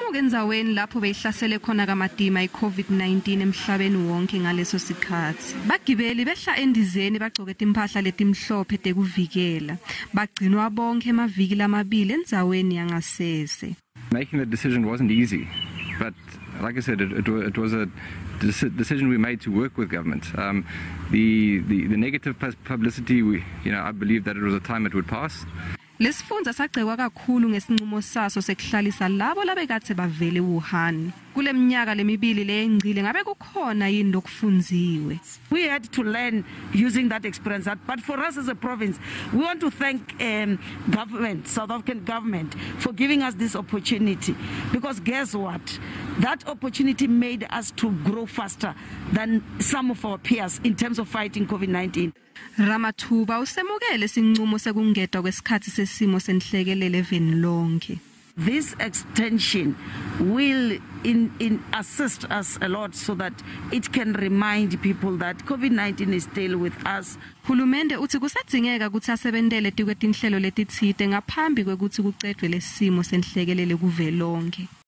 Bechamuka endzaweni lapho beyihlasele khona kamatima i-COVID-19 emhlabeni wonke ngaleso sikhatsi. Bagibeli behla endizeni bagcoke timphahla letimhlophe tekuvikela. Bagcinwa bonkhe emaviki lamabili endzaweni yangasese. Making the decision wasn't easy, but like I said, it was a decision we made to work with government. The negative publicity, I believe that it was a time it would pass. Lesifundza sagcekwa kakhulu ngesinqumo saso sekuhlalisa labo labekadze bavele eWuhan. Kule minyaka lemibili leyengcile, ngabe kukhona yini lokufundziwe? We had to learn using that experience. But for us as a province, we want to thank government, South African government, for giving us this opportunity. Because guess what? That opportunity made us to grow faster than some of our peers in terms of fighting COVID-19. Ramathuba usemukele sinqumo sekungetwa kwesikhatsi sesimo senhlekelele eveni lonke. This extension will assist us a lot so that it can remind people that COVID-19 is still with us. Hulumende uthi kusadzingeka kutsi asebentele tikwetinhlelo letitsite ngaphambi kwekutsi kucedvwe lesimo senhlekelele kuvelonke.